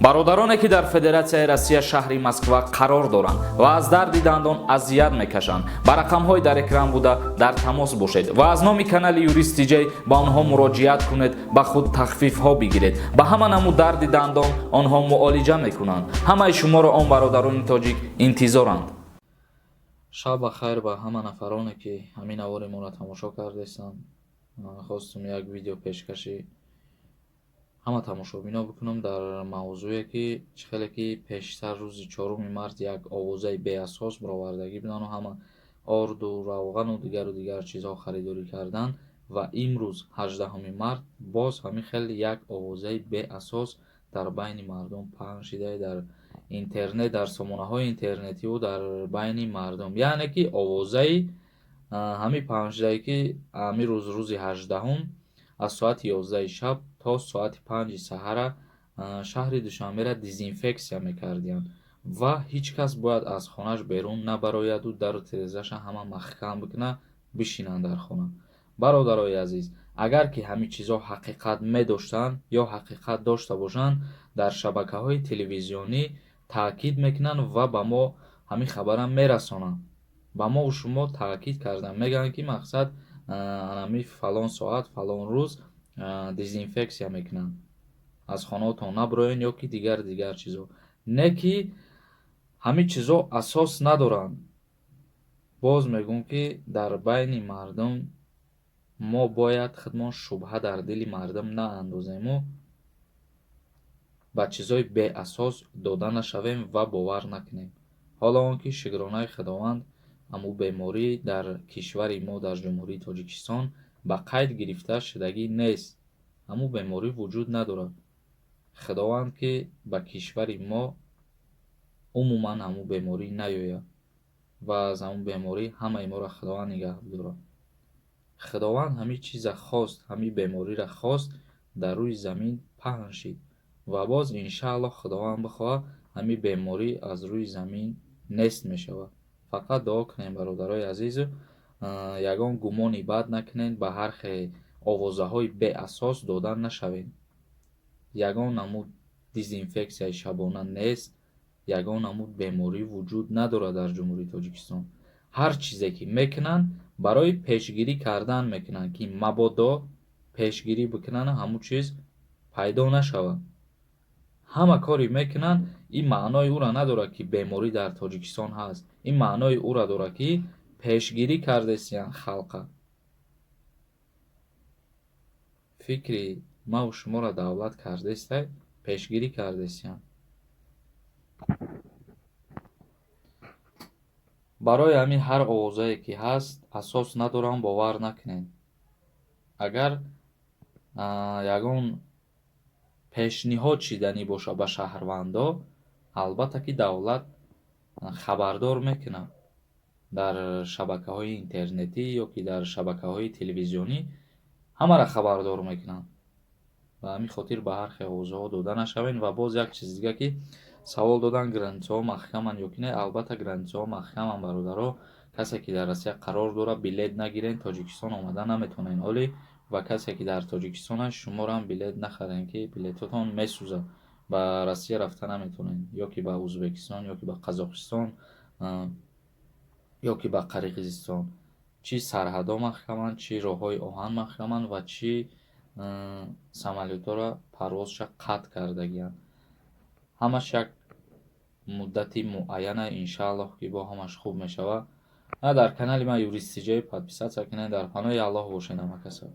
Бародароне, ки дар Федератсияи Россия, шаҳри Москва қарор доранд ва аз дарди дандон азият мекашанд, ба рақамҳои дар экран буда дар тамос бошед ва аз номи канали Юрист Тиҷай ба онҳо муроҷиат кунед, ба худ тахфифҳо бигиред. Ба ҳама намуд дарди дандон онҳо муолиҷа мекунанд. Ҳамаи шуморо он бародарони тоҷик интизоранд. Шаб ба хайр ба ҳама нафароне, ки ҳамин навори моро тамошо кардестанд. Хостум як видео пешкаши ҳама тамошобино бикунам дар мавзӯе, ки чӣ хеле ки пештар рӯзи 4 март як овозаи беасос баровардагӣ будану ҳама орду, равғану дигару дигар чизҳо харидорӣ карданд ва имрӯз, 18 март, боз ҳамин хел як овозаи беасос дар байни мардум паҳн шидае дар интернет, дар сомонаҳои интернетиву дар байни мардум. Яъне ки овозаи ҳамин паҳн шидае, ки ҳамин рӯз, рӯзи 18-ум, аз соати 11-и шаб то соати 5-и саҳара шаҳри Душанберо дезинфексия мекардиянд ва ҳеҷ кас бояд аз хонааш берун набарояду дару тирезаша ҳама маҳкам бикунад, бишинанд дар хона. Бародарои азиз, агар ки ҳамин чизҳо ҳақиқат медоштанд ё ҳақиқат дошта бошанд, дар шабакаҳои телевизионӣ таъкид мекунанд ва ба мо ҳамин хабарам мерасонанд. Ба мову шумо таъкид кардан мегӯянд, ки мақсад ҳамин фалон соат, фалон рӯз дезинфексия мекунанд, аз хонаотон набироен ё ки дигар дигар чизҳо. Не ки ҳамин чизҳо асос надоранд. Боз мегӯм, ки дар байни мардум мо бояд худмон шубҳа дар дили мардум наандозему ба чизҳои беасос дода нашавем ва бовар накунем. Ҳоло он ки, шукронаи Худованд, ҳамун беморӣ дар кишвари мо, дар Ҷумҳурии Тоҷикистон, ба қайд гирифта шудагӣ нест. Ҳамун беморӣ вуҷуд надорад. Худованд, ки ба кишвари мо умуман ҳамун беморӣ наёяд ва аз ҳамун беморӣ ҳамаи моро Худованд нигаҳ бидорад. Худованд ҳамин чиза хост, ҳамин бемориро хост, дар рӯи замин паҳн шид ва боз, иншааллоҳ, Худованд бихоҳад, ҳамин беморӣ аз рӯи замин нест мешавад. Фақат дуо кунем, бародарои азизу, ягон гумони бад накунед, ба ҳар хел овозаҳои беасос дода нашавед. Ягон намуд дезинфексияи шабона нест, ягон намуд беморӣ вуҷуд надорад дар Ҷумҳурии Тоҷикистон. Ҳар чизе ки мекунанд, барои пешгирӣ кардан мекунанд, ки мабодо пешгирӣ бикунанд, ҳамун чиз пайдо нашавад. Ҳама коре мекунанд, ин маънои ӯро надорад, ки беморӣ дар Тоҷикистон ҳаст. Ин маънои ӯро дорад, ки пешгирӣ кардесиянд халқа. Фикри маву шуморо давлат кардестай, пешгирӣ кардесиянд. Барои ҳамин ҳар овозае ки ҳаст, асос надорам, бовар накунед. Агар ягон пешниҳод шиданӣ бошад ба шаҳрвандо, албатта ки давлат хабардор мекунад. Дар шабакаҳои интернетӣ ё ки дар шабакаҳои телевизионӣ ҳамаро хабардор мекунанд. Ба ҳамин хотир ба ҳар хел овозаҳо дода нашавед. Ва боз як чизи дига, ки савол додан, границаҳо маҳкаманд ё ки не. Албатта, границаҳо маҳкаманд, бародаро. Касе ки дар Россия қарор дорад, билет нагирен, Тоҷикистон омада наметавонен ҳолӣ. Ва касе ки дар Тоҷикистон аст, шуморо билет нахарен, ки билетотон месӯзад, ба Россия рафта наметавонед ё ки ба Ӯзбекистон, ё ки ба Қазоқистон, ё ки ба Қирғизистон. Чӣ сарҳадҳо маҳкаманд, чӣ роҳҳои оҳан маҳкаманд ва чӣ самолётҳоро парвозша қатъ кардагианд. Ҳамаш як муддати муайяна, иншааллоҳ, ки бо ҳамаш хуб мешавад. Дар канали ман, Юрист Тиҷай, подписаться кунед. Дар паноҳи Аллоҳ бошед, ҳама каса.